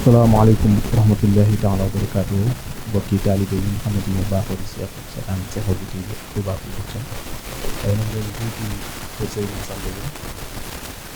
salaamaaleykum wa rahmatullahi taala wa barakaatu mbokki taalibe yi nga xamante ni baaxoo di seetaan Sekhawgui TV Touba Production tey nag loolu fii ci kër Serigne Massamba Loum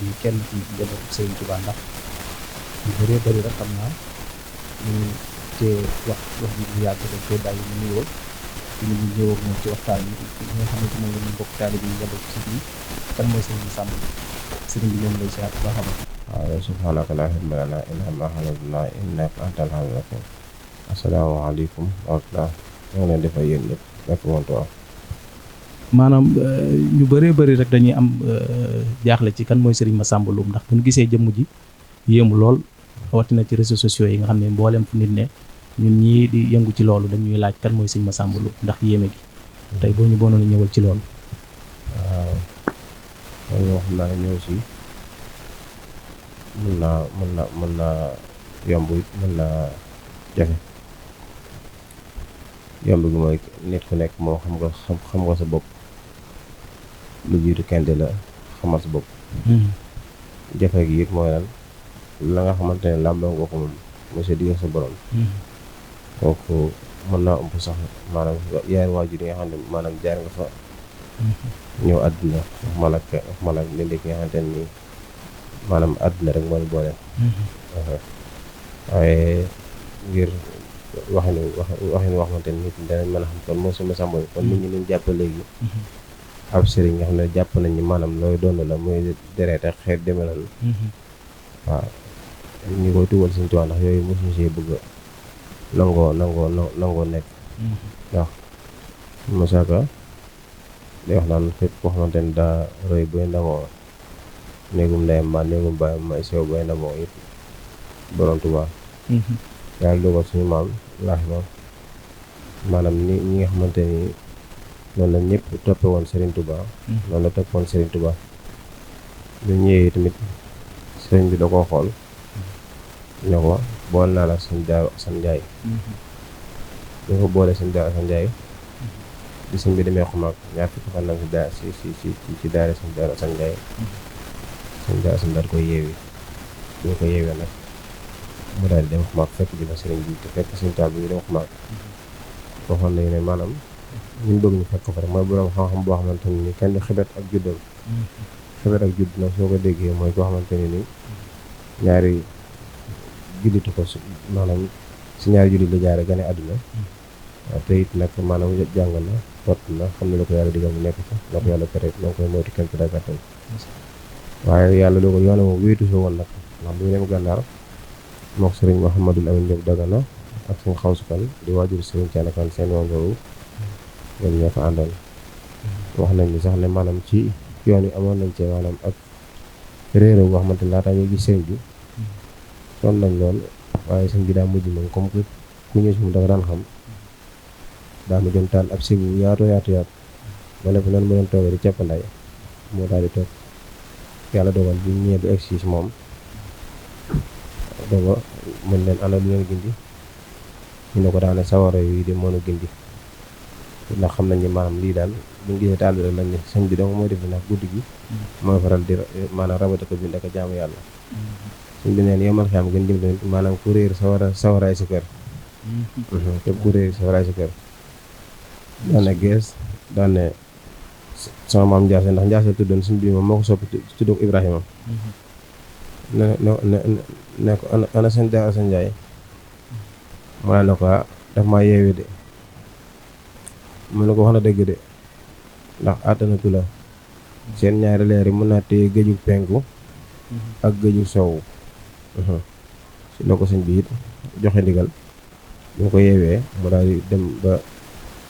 di kenn ci njabootu Serigne Touba ndax ñu bëree bëri rek xam naa ñu te wax ji du yàgg dañ koy bàyyi mu nuyoo ci ñu ñëw ak moom ci waxtaan yi nga xamante moom la ñu mbokk taalibe yi njabootu si bi kan mooy Serigne Massamba Serigne bi ñoom lay siyaat ba xam waaw subhaanaka laa ilma lanaa illaa maa allamtanaa innaka antal aliimul hakiim. asalaamaaleykum wa rahmatulah. ñoo ngi leen di fay yéen ñëpp nekk woon tuuti. maanaam ñu bëree bëri rek dañuy am jaaxle ci kan mooy Serigne Massamba Loum ndax bu ñu gisee jëmm ji yéemu lool rawatina ci réseaux sociaux yi nga xam ne mboolem fu nit ne ñun ñii di yëngu ci loolu dañuy laaj kan mooy Serigne Massamba Loum ndax yéeme gi tey boo ñu bonoon a ñëwal ci loolu. waaw man ñoo xam naa ne ñëw si mën naa yomb it mën naa jafe. yomb gi mooy nit ku nekk moo xam nga sa bopp lu jiitu kenn di la xamal sa bopp. jafe gi it mooy lan la nga xamante ne làmboo nga ko moom mooy sa digg sa borom. kooku mën naa ëmb sax maanaam yaari waajur yi nga xam ne maanaam jaar nga fa ñëw àdduna wax ma la léeg-léeg nga xamante ne nii maanaam àdduna rek moo ñu boole. waaye ngir waxin wax xamante ne nit ñi danañ mën a xam kon moo Serigne Massamba kon nit ñi leen jàpp léegi ab sëriñ nga xam ne jàpp nañ ni maanaam looy doon la muy deret ak xeet deme noonu. waaw ñu koy tuwal Serigne Touba ndax yooyu mosuñu see bëgg nangoo nekk. ndax Moussa Ka day wax naan képp koo xamante ne daa roy bay ndamoo néegum ndeyam mbaa néegum baayam may sew bay ndamoo it borom Touba. yàlla dogal suñu maam laaxi maam maanaam ñi nga xamante ni noonu la ñëpp toppe woon Serigne Touba. noonu la toppe woon Serigne Touba. ñu ñëwee tamit sëriñ bi da koo xool ne ko bool naa la sëñ Daaru Asan Njaay. ñu ko boole sëñ Daaru Asan Njaay di sëñ bi demee xumaag ñaar fukki fan nag ci daara sëñ Daaru Asan Njaay. sëñ Daaru Asan daal koy yeewi ñu ko yeewee nag mu daal di dem xumaag fekk ji fa sëriñ bi te fekk sëñ taal bi ñu dem xumaag waxoon nañu ne maanaam ñu bëgg ñu fekk fa rek mooy borom xam-xam boo xamante ne ni kenn du xibet ak juddam. xibet ak judd nag soo ko déggee mooy koo xamante ne ni ñaari jullitu ko maanaam si ñaari jullit la jaare gane àdduna. te it nag maanaam jàng na tot na xam ne la ko yàlla digal mu nekk fa ndax yàlla tere na nga koy moytu kenn ci daggattal. waaye yàlla doo ko yoone moom wéetu soo woon nag ndax bu ñu dem gànnaar mook sëriñ Mouhamadul Amin Diop Dagana ak suñu xawsu kan di waajur sëriñ Thianakan seen wangoowu ñoom ñoo fa àndoon. wax nañ ni sax ne maanaam ci yoon yi amoon nañ ci maanaam ak réeróo boo xamante ne laataa ñuy gis sëriñ bi sonn nañ lool waaye sëriñ bi daa mujj moom comme que ku ñëw si moom da nga daan xam daa ma jëm taal ab sibu yaatu ba ne noonu mu doon toogee di cappanday moo daal di toog yàlla dogal bi ñëwee ba egsi si moom booba mën leen ana lu leen gindi ñu ne ko daane sawara yi di mën a gindi ndax xam nañ ni maanaam lii daal buñ gisee taal bi rek lañ ne sëñ bi donc mooy def ndax guddi gi mooy faral di maanaam rabata ko bind ak jaamu yàlla. sëñ bi neen yomal xam gën jëm tamit maanaam ku réer sawaraay si kër. képp ku réer sawaraay si kër daan ne gees daan ne sama maam Ndiasse ndax Ndiasse tuddoon sëñ bi moom moo ko soppi tuddoon Ibrahima. ne ko ana sëñ Daaru Asan Njaay mu ne ko daf maa yeewi de mu ne ko wax na dëgg de ndax àttanatu la seen ñaari leer yi mën naa téye géeju penku ak géeju soowu. si la ko sëñ bi it joxe ndigal bu ko yeewee mu daal di dem ba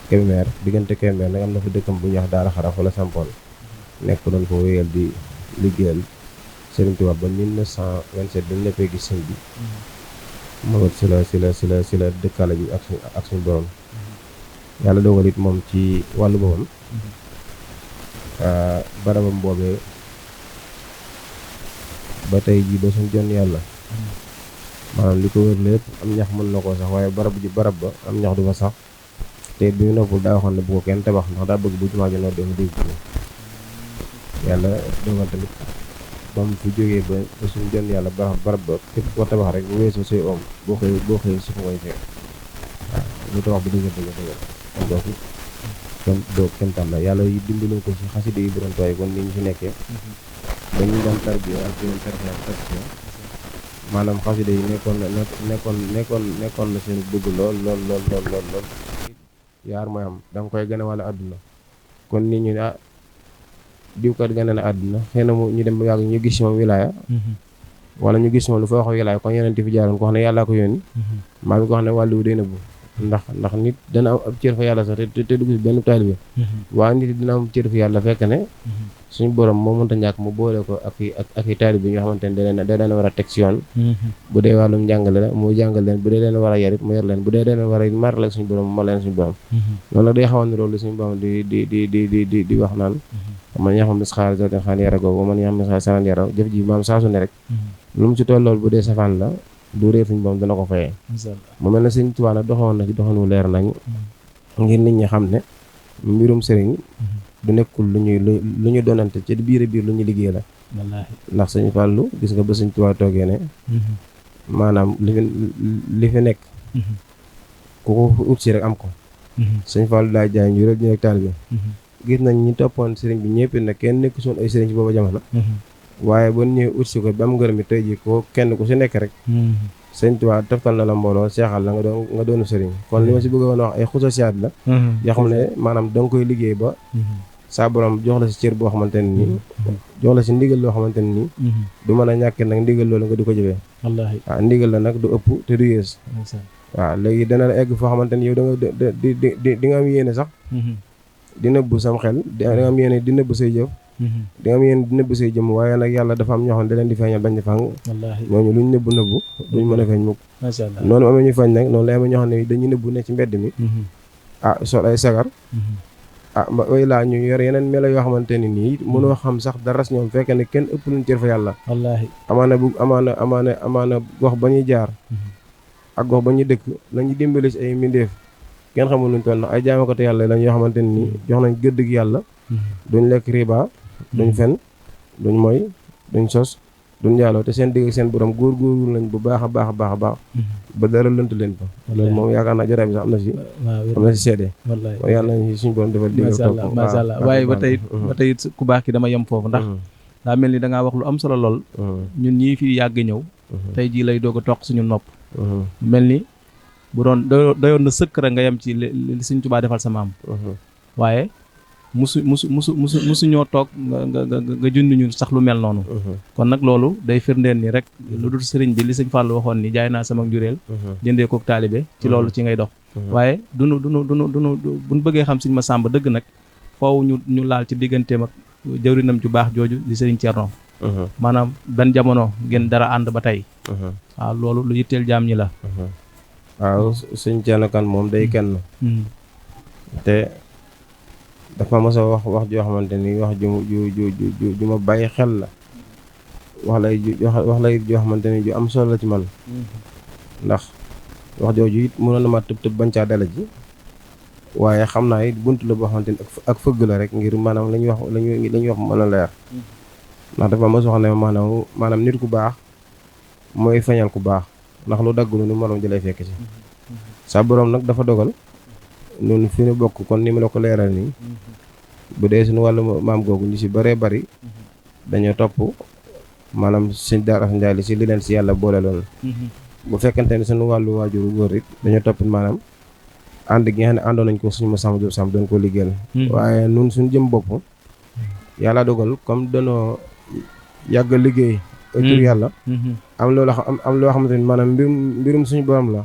Kébémer diggante Kébémer nag am na fa dëkkam bu ñuy wax Daara Xaraf wala Sampool nekk doon ko wéyal di liggéeyal Serigne Touba ba 1927 dañ neppee gis sëñ bi moo si la dëkkaale bi ak suñu borom. yàlla dogal it moom ci wàllu boppam barabam boobee ba tey jii ba suñ jon yàlla maanaam li ko wër lépp am ñax mën na koo sax waaye barab ba am ñax du fa sax te bi ñu noppul daa waxoon ne bu ko kenn tabax ndax daa bëgg bu jumaa ji noo dem dégg ko yàlla dogal tamit ba mu fi jógee ba suñu jon yàlla barab ba képp ko tabax rek bu weesoo say oom boo xëyee suuf ngay fekk waaw lu tabax bi dëgër kon donc kenn tam la yàlla yi dimbali ko ci xasida yi Borom Tuubaa kon ni ñu fi nekkee dañuy daan tarbiya ak yeneen tarbiya maanaam xasida yi nekkoon na seen bëgg lool yaar mooy am da nga koy gën a wàllu àdduna kon nit ñi diwkat gën a na àdduna xëy na ñu dem ba yàgg ñu gis moom wilaaya wala ñu gis moom lu fa wax wilaaya kon yeneen fi jaaroon ko xam ne yàllaa ko yónni maa ngi ko xam ne wàllu wu day nëbbu ndax nit dana am ab cër fa yàlla sax te dugg si benn taalibe waaye nit dina am cër fa yàlla fekk ne suñu borom moo mënta ñàkk mu boole ko ak i taalibe yi nga xamante ne da leen war a teg si yoon bu dee wàllum njàngale la mu jàngal leen bu dee leen war a yarit mu yar leen bu dee leen war a marale suñu borom mu ma leen suñu borom loolu nag day xaw a ni loolu suñu borom di wax naan man ñaa xam mis xaar zoten xaan yara googu man ñaa xam mis xaar sanaan yara jëf ji maam saa su ne rek lu mu ci toll loolu bu dee safaan la du réer suñu borom dana ko fayee mu mel ne sëñ Tuubaa nag doxoon na ci doxanu leer nañ ngir nit ñi xam ne mbirum sëriñ du nekkul lu ñu donante ci biir lu ñu liggéey la ndax sëñ Fàllu gis nga ba sëñ Tuubaa toogee ne maanaam li fi nekk ku ko ut si rek am ko sëñ Fàllu daa jaay ñu rek ñu rek taal bi gis nañ ñi toppoon sëriñ bi ñëpp nag kenn nekk soon ay sëriñ ci booba jamono waaye ba ñëwee ut si ko ba am ngërëm mi tey ji ko kenn ku si nekk rek sëñ Tuubaa toftal na la mbooloo seexal la nga doonu sëriñ kon li ma si bëggoon wax ay xususiyaat la yoo xam ne maanaam da nga koy liggéey ba saa borom jox la si cër boo xamante ne nii jox la si ndigal loo xamante ne nii du mën a ñàkk nag ndigal loolu nga di ko jëfee wallaahi waaw ndigal la nag du ëpp te du yées waaw léegi dana la egg foo xamante ni yow da nga di nga am yéene sax di nëbbu sam xel di nga am yéene di nëbbu say jëf di nga am yéene di nëbbu say jëm waaye nag yàlla dafa am ñoo xam ne da leen di feeñal bañ di fang ñooñu luñ nëbbu duñ mën a feeñ mukk noonu amee ñu feeñ nag noonu la amee ñoo xam ne dañuy nëbbu ne ci mbedd mi sol ay sagar way laa ñu yor yeneen melo yoo xamante ne nii mënoo xam sax dara si ñoom fekk ne kenn ëpp luñ cër fa yàlla wallaahi amaana gox ba ñuy jaar ak gox ba ñuy dëkk lañuy dimbali si ay mbindeef kenn xamul luñ toll ndax ay jaamakatu yàlla lañ yoo xamante ne nii jox nañ gëdd gi yàlla duñ lekk riba duñ fen duñ moy duñ sos duñ njaaloo te seen digg ak seen borom góorgóorlu nañ bu baax a baax a baax a baax ba dara lëntu leen fa loolu moom yaakaar naa jotaay bi sax am na si seede kon yàlla nañ suñu borom defal digg macha allah waaye ba tey ku baax ki dama yem foofu ndax daa mel ni da ngaa wax lu am solo lool ñun ñii fi yàgg ñëw tey jii lay doog a toq suñu nopp mel ni bu doon doyoon na sëkk rek nga yem ci li Sëñ Tuubaa defal sa maam waaye musu ñoo toog nga junni ñu sax lu mel noonu kon nag loolu day firndeel ni rek lu dul sëriñ bi li Sëñ Fallu waxoon ni jaay naa sama njureel jëndee kook taalibe ci loolu ci ngay dox waaye dunu buñ bëggee xam Sëñ Masamba dëgg nag foofu ñu laal ci digganteem ak jawrinam ju baax jooju di Sëriñ Cerno maanaam benn jamono ngeen dara ànd ba tey waaw loolu lu yitteel jaam ñi la waaw Sëñ Cerno Kan moom day kenn te dafa mos a wax joo xamante ni wax ju ma bàyyi xel la wax lay joo xamante ni ju am solo la ci man ndax wax jooju it mënoon na ma tëb bañ caa dala ji waaye xam naa it bunt la boo xamante ni ak fëgg la rek ngir maanaam la ñuy wax mën a leer ndax dafa mos wax ne maanaam nit ku baax mooy feeñal ku baax ndax lu dagg nu moroom jëlay fekk ci sa borom nag dafa dogal noonu fi ñu bokk kon ni ma la ko leeral nii bu dee suñu wàllu maam googu ñu si bëree bëri dañoo topp maanaam sëñ Daara Njaay li si li leen si yàlla boole loolu bu fekkente ne suñu wàllu waajuru góor it dañoo topp maanaam ànd gi nga xam ne àndoon nañ ko suñu Masamba Jóob Samb doon ko liggéeyal waaye nun suñu jëm bopp yàlla dogal comme danoo yàgg liggéey tur yàlla am loo xamante ni maanaam mbirum suñu borom la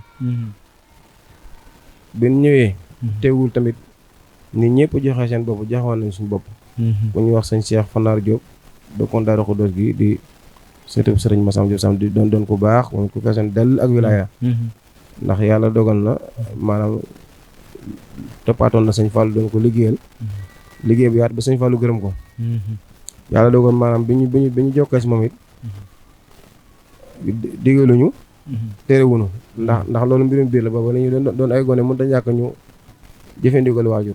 bi ñëwee teewul tamit nit ñëpp joxe seen bopp joxoon nañ suñu bopp ku ñuy wax sëñ Cheikh Fanaar Diop dëkkoon Daaru Xudoos gi di sëtub sëriñ Masamba Diop Samb di doon ku baax moom ku feesoon dell ak wilaya ndax yàlla dogal na maanaam toppaatoon na sëñ Fallu doon ko liggéeyal liggéey bu yaat ba sëñ Fallu gërëm ko yàlla dogal maanaam bi ñu jokkee si moom it digaluñu terewuñu ndax loolu mbirum biir la booba la ñu doon ay gone mënut a ñàkk ñu jëfandikoo waajur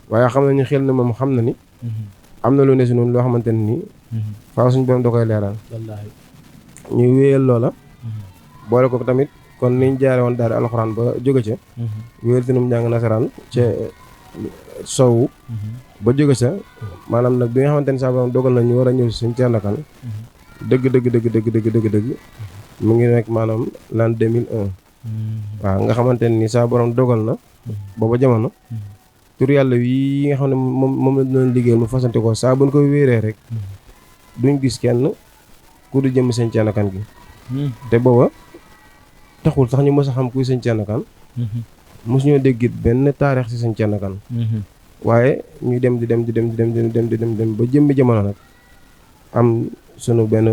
waaye xam nañu xel na moom xam na ni am na lu ne si noonu loo xamante ne nii faaw suñu borom da koy leeral wallaahi. ñuy wéyal loola boole ko tamit kon niñ jaare woon daara alxuraan ba jóge ca wéyal tinum njàng nasaraan ca sowu ba jóge sa maanaam nag bi nga xamante ne saa borom dogal na ñu war a ñëw si suñ Thierno Kane dëgg mu ngi nekk maanaam l'an 2001 waaw nga xamante ne ni saa borom dogal na booba jamono tur yàlla yi nga xam ne moom la doon liggéeyal mu fasante ko saa buñ koy wéeree rek duñ gis kenn ku du jëm sëñ Thierno Kane gi te booba taxul sax ñu mës a xam kuy sëñ Thierno Kane mosu ñoo déggit benn taarix si sëñ Thierno Kane waaye ñuy dem di dem ba jëmmi jamono nag am sunu benn